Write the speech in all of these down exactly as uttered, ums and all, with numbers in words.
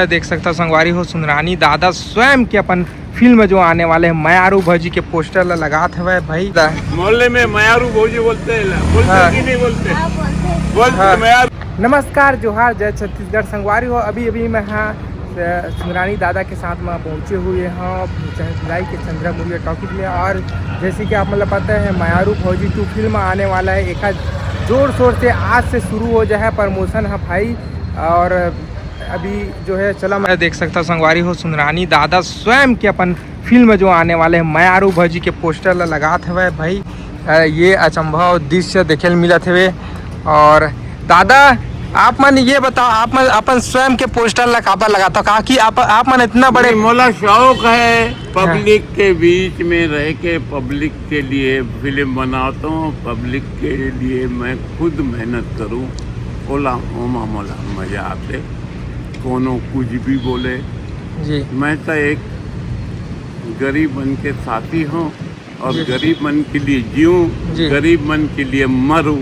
देख सकता संगवारी हो, सुंदरानी दादा स्वयं के अपन फिल्म जो आने वाले हैं मयारू भौजी के पोस्टर ला लगात हवय भाई। मोहल्ले में मयारू भौजी बोलते हैं, बोलते हाँ। कि नहीं बोलते? हाँ, बोलते हैं। बोलते हाँ। मयारू। नमस्कार, जोहार, जय छत्तीसगढ़ संगवारी हो। अभी अभी मैं हाँ अ, सुंदरानी दादा के साथ में पहुँचे हुए हैं भिलाई के चंद्रा मौर्य टॉकीज में। और जैसे कि आप मतलब पता है, मयारू भौजी टू फिल्म आने वाला है। एक जोर शोर से आज से शुरू हो जाए है प्रमोशन है भाई। और अभी जो है चला मैं देख सकता संगवारी हो, सुंदरानी दादा स्वयं के अपन फिल्म जो आने वाले हैं मयारू भौजी के पोस्टर ला लगात हवय भाई। अ, ये अचंभव दृश्य देखे ल मिलत हवे। और दादा, आप मन ये बताओ, आप मन अपन स्वयं के पोस्टर ला काबर लगाता हो? काकि आप, आप मन इतना बड़े नहीं, मोला शौक है पब्लिक के बीच में रह के पब्लिक के लिए फिल्म बनाता हूँ, पब्लिक के लिए मैं खुद मेहनत करूँ, ओला ओमा मोला मजा आते। कोनो कुछ भी बोले, जी। मैं तो एक गरीब मन के साथी हूँ और जी। गरीब मन के लिए जीऊँ, जी। गरीब मन के लिए मरूँ।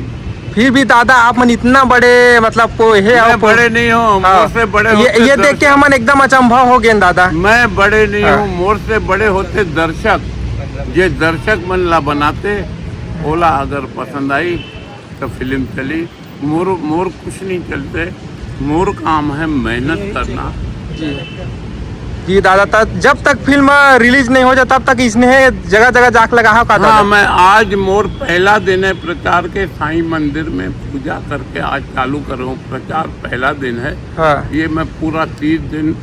फिर भी दादा, आप मन इतना बड़े, मतलब, पो-, हे मैं आओ पो-, बड़े नहीं हूँ, हाँ। मोर से बड़े ये, होते ये देख के दर्शक। हमन एकदम अचंभव हो गए दादा। मैं बड़े नहीं हाँ। हूँ, मोर से बड़े होते दर्शक। जे दर्शक मन ला बनाते, ओला अगर पसंद आई तो फिल्म चली। मोर, मोर कुछ नहीं चलते, मोर काम है मेहनत करना। जी। जी दादा, त-, जब तक फिल्म रिलीज नहीं हो जाए तब तक इसने जगह जगह जाके लगा हो का हाँ, दादा? मैं आज मोर पहला दिन है प्रचार के, साईं मंदिर में पूजा करके आज चालू करूँ, प्रचार पहला दिन है। हाँ। ये मैं पूरा तीस दिन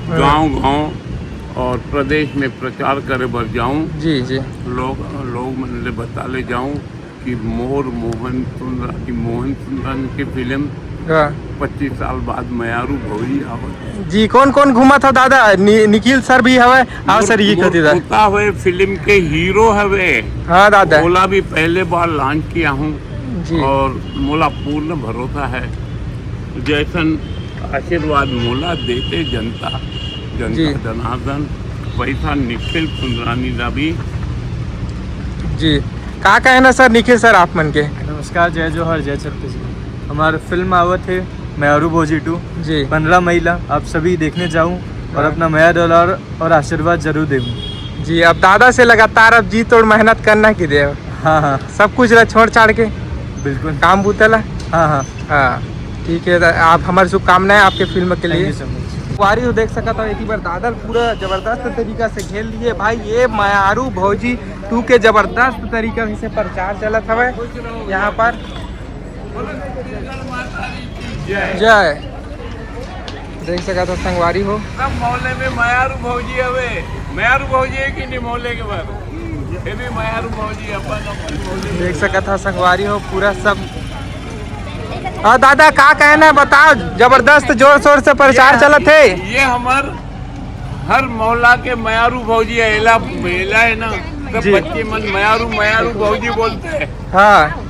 हाँ। गांव गांव और प्रदेश में प्रचार करे बर जाऊं। जी, जी। लोग, लोग मन ले बता ले जाऊं कि मोर मोहन सुंदर, कि मोहन सुंदरन के फिल्म हाँ। पच्चीस साल बाद मयारू भौजी आवत है। जी, कौन कौन घूमत हो दादा? नि-, निखिल सर भी हवे। हाँ मोर, सर, ये मोर कहती था। पोता हुए फिल्म के हीरो हवे। हाँ दादा। ओला भी पहले बार लॉन्च किया हूँ जी। और मोला पूर्ण भरोसा है, जैसन आशीर्वाद मोला देते जनता, जनता जी। जनार्दन, वैसा निखिल सुंदरानी ला भी। जी, का कहना सर निखिल सर आप मन के? नमस्कार, जय जोहार, जय छत्तीसगढ़। हमार फिल्म आवत है मयारू भौजी टू, जी। पन्द्रह मई ला, आप सभी देखने जाऊँ और हाँ। अपना मया दुलार और आशीर्वाद जरूर देहू। जी, अब दादा से लगातार अब जी तोड़ मेहनत करना कि देव। हाँ, हाँ। सब कुछ ला छोड़ छाड़ के बिल्कुल। काम बूता ला। हाँ, हाँ। हाँ, ठीक है, त आप हमारी शुभकामनाएं आपके फिल्म के लिए। Thank you so much। वारी हो देख सकत हो, एक बार दादा पूरा जबरदस्त तरीका से घेर लिए भाई। ये मयारू भौजी टू के जबरदस्त तरीका से प्रचार चलत हवे यहाँ पर। जय। देख सकत हो संगवारी हो। सब मोहल्ले में मयारू भौजी हवे। मयारू भौजी है कि नहीं मोहल्ले के बारे? ये भी मयारू भौजी अपन, अपन मोहल्ले में। देख सकत हो संगवारी हो, पूरा सब। हाँ दादा, का कहना है बताओ, जबरदस्त जोर शोर से प्रचार ये, चलत है। ये हमार हर मोहल्ला के मयारू भौजी है, एला, एला है ना, सब जी। बच्चे मन मयारू, मयारू भौजी बोलते हैं। हाँ।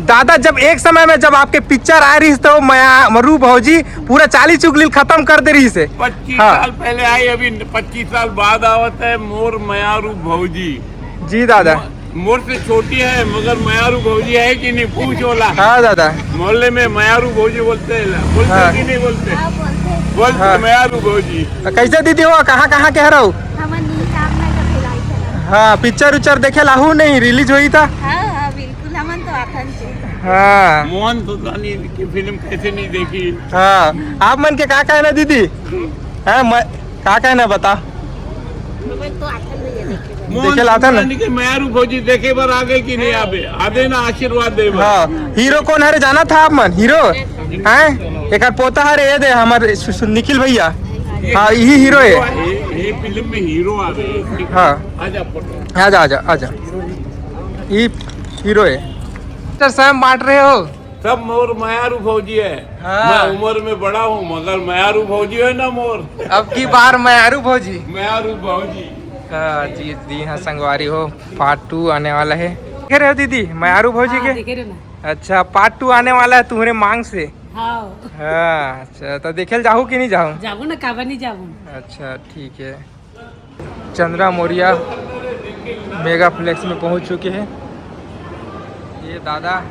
दादा, जब एक समय में जब आपके पिक्चर आए रही तो मया-, मरू भौजी पूरा चाली चुगली खत्म कर दे रही से। पच्चीस हाँ। साल पहले आई, अभी पच्चीस साल बाद आवत है मोर मयारू भौजी। जी दादा। म-, मोर से छोटी है मगर मयारू भौजी है कि नहीं पूछ ओला। हाँ दादा। मोहल्ले में मयारू भौजी बोलते हैं, बोलते हाँ। कि नहीं बोलते? हाँ, बोलते हैं। बोलते हाँ। मयारू भौजी। कैसे दीदी हो, कहाँ कहाँ के हरव? हमन नीलकाम नगर भिलाई के हरन। हाँ, पिक्चर उच्चर देखे लाहू नहीं, रिलीज हुई था। हाँ, हाँ, बिल्कुल, हमन तो आथन चे। हाँ। मोहन सुंदरानी की फिल्म कैसे नहीं देखी? हाँ, आप मन के का कहना दीदी? हाँ, मैं, का कहना बता? हमन तो आथन भैया देखे। मोहन देखे लाथन? सुंदरानी के मयारू भौजी देखे बर आ गए कि नहीं आबे? आबे ना आशीर्वाद दे बर। हाँ, हीरो कौन हरे जाना था आप मन? हीरो? हैं? एकर पोता हरे ये दे हमर सु-, सु-, निखिल भैया। हाँ, यही हीरो है। ये, ये फिल्म में हीरो आ रहे हैं। हाँ। आजा फोटो। आजा, आजा, आजा। ये हीरो है। डॉक्टर साहब बांट रहे हो? सब मोर मयारू भौजी है। हाँ। मैं उम्र में बड़ा हूँ मगर मयारू भौजी है ना मोर। अब की बार मयारू भौजी। मयारू भौजी। हाँ जी, जी हाँ संगवारी हो, पार्ट टू आने वाला है। देखे रहे हो दीदी मयारू भौजी हाँ, के? देखे रहे ना। अच्छा, पार्ट टू आने वाला है तुम्हारे मांग से। हाँ। हाँ, अच्छा, तो देखे ल जाहू कि नहीं जाहू? जाबो ना, काबर नहीं जाबो? अच्छा, ठीक है। चंद्रा मौर्य मेगा फ्लेक्स में पहुंच चुके हैं। ये दादा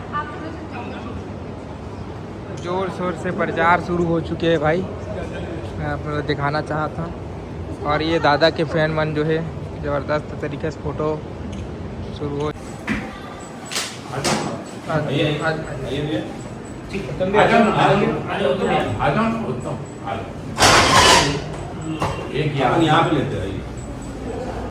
जोर शोर से प्रचार शुरू हो चुके हैं भाई। मैं आप लोग दिखाना चाहता हूँ। और ये दादा के फैन मन जो है, जबरदस्त तरीके से फोटो शुरू हो। आइए, आइए भैया। ठीक है, आ जाओ ना, आ जाओ, आ जाओ, उत्तम, आ जाओ। एक यहाँ, यहाँ पे लेते हैं, आइए।